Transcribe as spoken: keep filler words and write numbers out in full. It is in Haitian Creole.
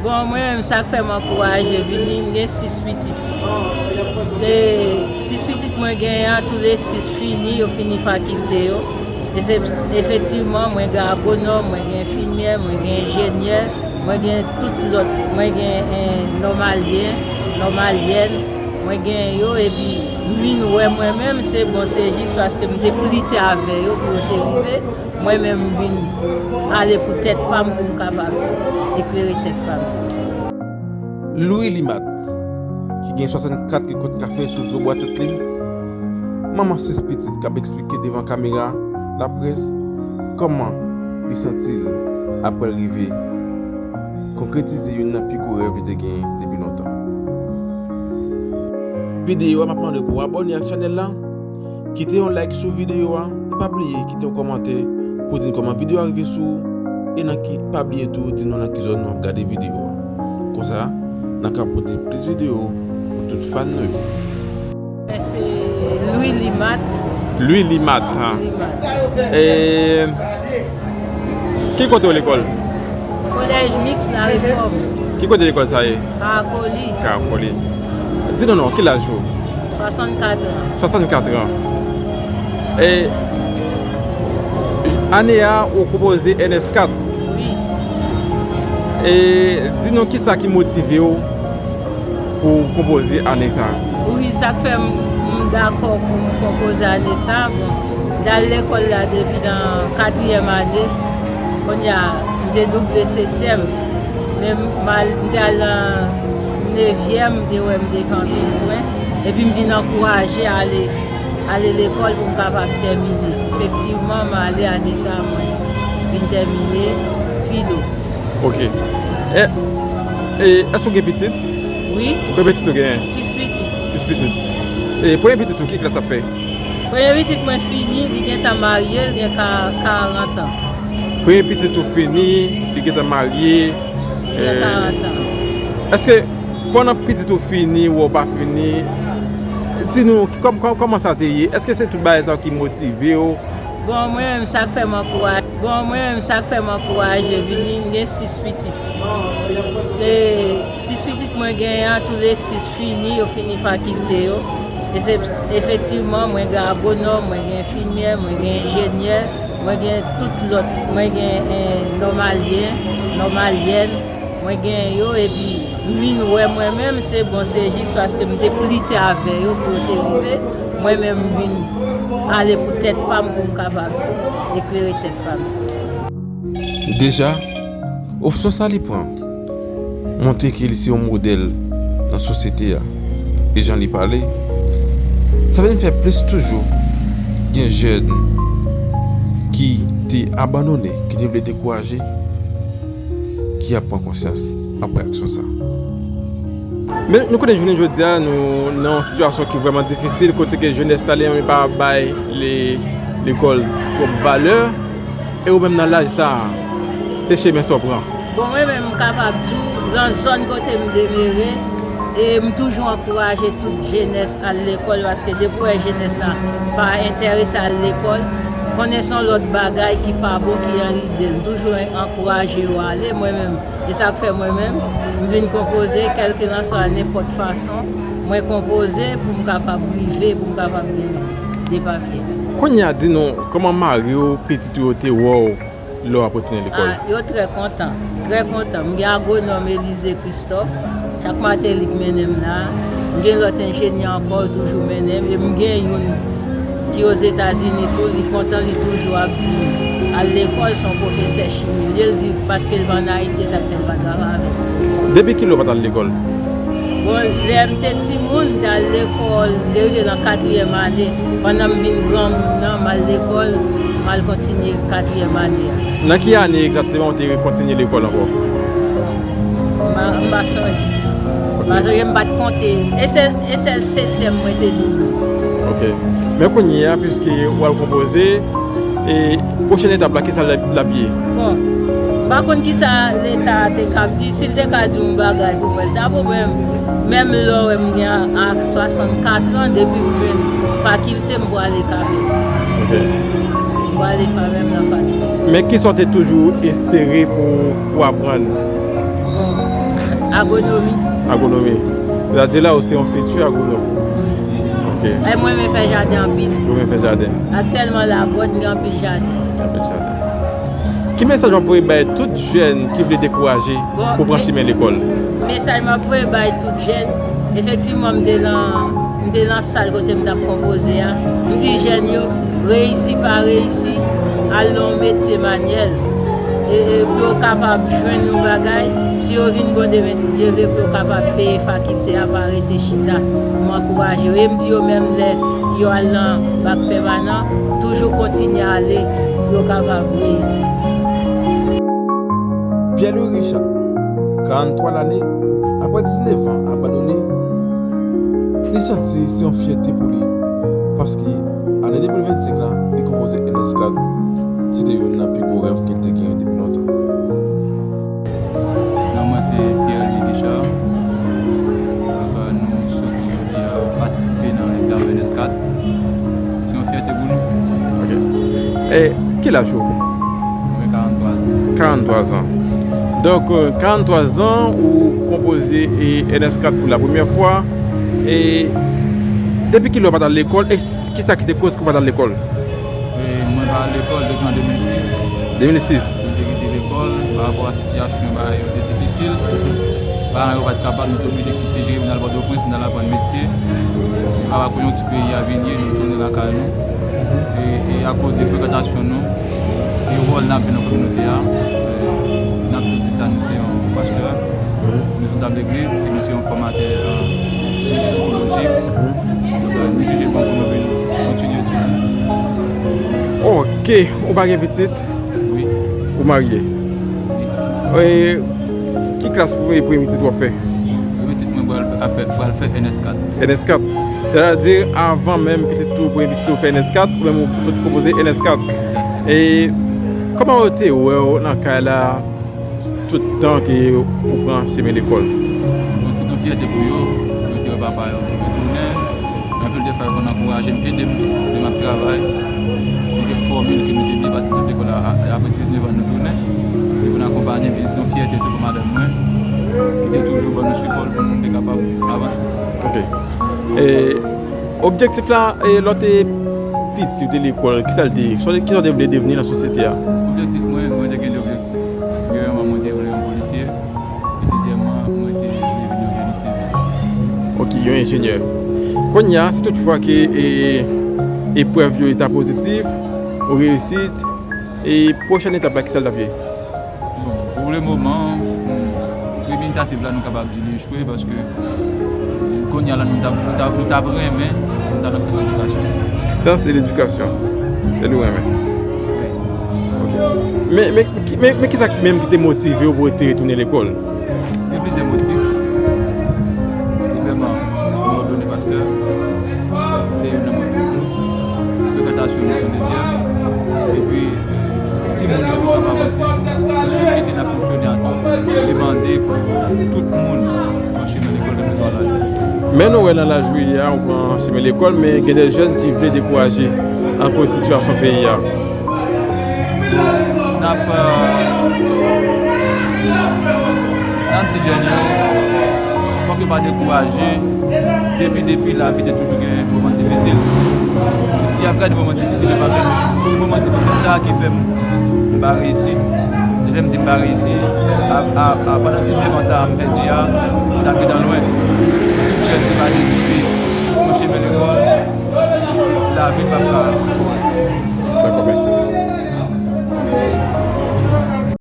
Bon, mwen menm, sa k fè m ankouraje vini, m gen sis pitit. E sis pitit mwen genyen an, toule sis fini, yo fini fakilte yo. E se efektivman, mwen gen agwonòm, mwen gen enfimyè, mwen gen enjenyè, mwen gen tout lòt, mwen gen, eh, nòmalyen, nòmalyèn, mwen gen yo, epi m vin wè mwen menm, se bon, se jis paske m te plite avè yo pou yo te rive. Mwen menm, m vin ale pou tèt pa m, pou m kapab eklere tèt pa m tou. Louis Limat, ki gen swasannkat rekòt kafe sou zo bwa tout li, manman sis pitit k ap eksplike devan kamera laprès kòman li santi l apre l rive konkretize youn nan pi gwo rèv li te genyen depi lontan. Videyo a, m ap mande w pou w abòne ak chanèl la, kite yon like sou videyo a, e pa bliye kite yon kòmantè pou di n kòman videyo a rive sou ou, e nan ki, pa bliye tou di nou nan ki zòn w ap gade videyo a. Konsa, n a ka pote plis videyo pou tout fan nou yo. Se Louis Limat. Louis Limat, ha. Louis Limat. E ki kote w lekòl? Collège Mixte La Réforme. Ki kote lekòl sa ye? Karakoli. Karakoli. Di nou non, ki laj ou? Swasannkat an. Swasannkat an. E ane a, ou konpoze N S kat. Wi. E di nou kisa ki motive w pou w konpoze ane sa? Wi, sa k fè m, m dakò pou m konpoze ane sa, bon, m t al lekòl la depi nan katriyèm ane. Kounye a, m te double setyèm. Men m al, m te al nan nevyèm, m te wè m te fè anpil pwen. Epi m vin ankouraje ale, ale lekòl pou m kapab tèmine. Efektivman, m ale ane sa, mwen vin tèmine filo. Ok. E, e, èske w gen pitit? Wi. Konbyen pitit ou genyen? Sis pitit. Sis pitit. E premye pitit ou, ki klas l ap fè? Premye pitit mwen fini, li gentan marye, li gen ka-, karant an. Premye pitit ou fini, li gentan marye. Li gen, e, karant an. Èske pandan pitit ou fini, ou pa fini, di nou, kòm-, kòm-, kòman sa te ye? Èske se tout bagay sa yo ki motive w? Bon, mwen menm, sa k fè m ankouraje, bon, mwen menm, sa k fè m ankouraje vini, m gen sis pitit. E sis pitit mwen genyen an, toule sis fini, yo fini fakilte yo. E se efektivman, mwen gen agwonòm, mwen gen enfimyè, mwen gen enjenyè, mwen gen tout lòt, mwen gen, eh, nòmalyen, nòmalyèn, mwen gen yo, epi m vin wè mwen menm, se bon, se jis paske m te plite avè yo pou yo te rive. Mwen menm, m vin ale pou tèt pa m, pou m kapab eklere tèt pa m. Deja, opsyon sa li pran montre ke li se yon modèl nan sosyete a. E jan li pale, sa vin fè plis toujou gen jèn ki te abandone, ki te vle dekouraje, ki ap pran konsyans apre aksyon sa. Men nou konnen jounen jodi a, nou nan yon sitiyasyon ki vrèman difisil, kote ke jenès la, li menm, li pa bay le-, lekòl twòp valè. E ou menm nan laj sa a, se chemen sa w pran? Bon, mwen menm, m kapab di w, nan zòn kote m demere, e m toujou ankouraje tout jenès al lekòl, paske depi w wè jenès la pa enterese al lekòl, konnen se yon lòt bagay ki pa bon ki nan lide l. M toujou ankouraje yo ale, mwen menm. E sa k fè mwen menm, m vin konpoze, kèlkelanswa nenpòt fason, mwen konpoze pou m kapab rive, pou m kapab gen de papye. Kounye a, di nou, kòman mari w, pitit ou yo te wè w lè w ap retounen lekòl? Ah, yo trè kontan, trè kontan. M gen agwonòm Elize Christophe, chak maten li k mennen m la. M gen lòt enjenyè ankò, yo toujou mennen m. E m gen youn ki Ozetazini tou, li kontan, li toujou ap di m, al lekòl, se yon pwofesè chimi l ye, l di, paske l pa ann Ayiti, e sa k fè l pa travay avè m. Depi kilè w pa t al lekòl? Bon, lè m te timoun, m t al lekòl, m te rive nan katriyèm ane. Pandan m vin granmoun nan, m al lekòl, m al kontinye katriyèm ane a. Nan ki ane egzakteman w te kontinye lekòl ankò? M pa, m pa sonje. M pa sonje, m pa t konte. E sèl, e sèl setyèm mwen te double. Ok. Men kounye a, piske w al konpoze, e pwochèn etap la, kisa l ap, l ap ye? Bon, m pa konn kisa Leta a te ka ap di, si l te ka di yon bagay pou mwen, l ta bon, men menm lè w wè m gen a, a swasannkat an, depi m jwenn fakilte, m pwale kanmenm. Ok. M pwale kanmenm nan fakilte. Men kisa w te toujou espere pou, pou aprann? Bon, Agwonomi. Agwonomi. Sètadi la ou se yon fiti agwonòm. Ok. E mwen renmen fè jaden anpil. Ou renmen fè jaden. Aktyèlman la, bon, m gen anpil jaden. Anpil jaden. Ki mesaj w ap voye bay tout jèn ki vle dekouraje pou pran chimen lekòl? Mesaj m ap voye bay tout jèn, efektivman, m te nan, m te nan sal kote m t ap konpoze a. M di jèn yo, reyisi pa reyisi, al nan yon metye manyèl. E, e pou yo kapab jwenn yon bagay, si yo vin bon demen, si Dye vle, pou yo kapab peye fakilte a, pa rete chita. M ankouraje yo. E m di yo menm lè yo al nan bak pèmanan, toujou kontinye ale pou yo kapab reyisi. Pierre Louis Richard, karannntwa lane, apre diznèf an abandone, li santi se yon fyète pou li, paske ane de mil vennsenk la, li konpoze N S kat, se te youn nan pi gwo rèv ke l te genyen depi lontan. Non, mwen se Pierre Louis Richard. Donk, nou soti jodi a patisipe nan egzamen N S kat. Se yon fyète pou nou. Ok. E ki laj ou? Mwen karannntwa zan. Karannntwa zan. Donk, euh, karannntwa zan, ou konpoze e N S kat pou la premyè fwa. E depi kilè ou pa t al lekòl? E kisa ki te koz ke ou pa t al lekòl? E mwen pa al lekòl depi an de mil sis. De mil sis. Mwen te kite lekòl pa rapò a sitiyasyon bagay yo te difisil. Paran yo pa t kapab, nou te oblije kite Jeremi, n al Pòtoprens, n al aprann metye. E pa konjonkti peyi a vin ye, nou tounen lakay nou. E, e akoz de frekantasyon nou, e wòl n ap jwe nan kominote a, e, n ap toujou di sa, nou se yon pastè, nou responsab legliz, e nou se yon fòmatè, e, sikolojik. Donk, e, nou jije bon pou nou vin kontinye tounen. Ok, ou pa gen pitit? Wi. Ou marye? Wi. E, ki klas pou premye pitit w ap fè? Premye pitit mwen pral fè, ap fè, pral fè N S kat. N S kat. Sètadi, avan menm pitit ou, premye pitit ou fè N S kat, ou menm ou sot konpoze N S kat. E kòman yo te wè w nan kay la tout tan ke ou pran chemen lekòl? Bon, se yon fyète pou yo, pou yo te wè papa yo retounen. Anpil de fwa, yo konn ankouraje m, ede m lè m ap travay. Gen kèk fòmil ke nou te bliye, paske tout lekòl la, a, apre diznèf an, nou tounen. Yo konn akonpanye m, e se yon fyète tou pou madanm mwen, ki te toujou ban nou sipò pou nou te kapab avanse. Ok. E objektif la, e lè w te piti, ou te lekòl, kisa l te ye? Kisa w te, kisa w te vle devni nan sosyete a? Objektif mwen, mwen te gen de objektif. Premyèman, mwen te vle yon polisye. E dezyèmman, mwen te vle vin yon jeni sivil. Ok, yon enjenyè. Kounye a, si tout fwa ke, e, eprèv yo ta pozitif, ou reyisit, e pwochèn etap la, kisa l t ap ye? Bon, pou le moman, hmm, premye inisyativ la, nou kapab di li echwe, paske kounye a la, nou t ap, nou t ap, nou t ap renmen, nou t ap nan syans edikasyon. Syans e ledikasyon. Se li w renmen. Wi. Ok. Men, men, men, men kisa k menm ki te motive w pou w te retounen lekòl? Gen plizyè motif. Premyèman, mwen òdone pastè. Se youn nan motif nou. Frekantasyon nou se yon dezyèm. Epi, timoun yo tou ap avanse. Yon sosyete n ap fonksyone a tou, li mande pou tout moun pran chemen lekòl, kèlkeswa laj ou. Men nou wè nan laj ou ye a, ou pran chemen lekòl, men gen de jèn ki vle dekouraje akoz sitiyasyon peyi a. N ap, euh, n ap di jèn yo, fòk yo pa dekouraje. Depi, depi lavi te toujou gen moman difisil. Si y ap gade moman difisil, yo pa fè, se moman difisil sa a ki fè m, m pa reyisi. Se lè m di m pa reyisi, a, a, a, pandan diznèf an sa a m pèdi a, m t ap gentan lwen. Tout jèn ki pa deside pran chemen lekòl, lavi l p ap ka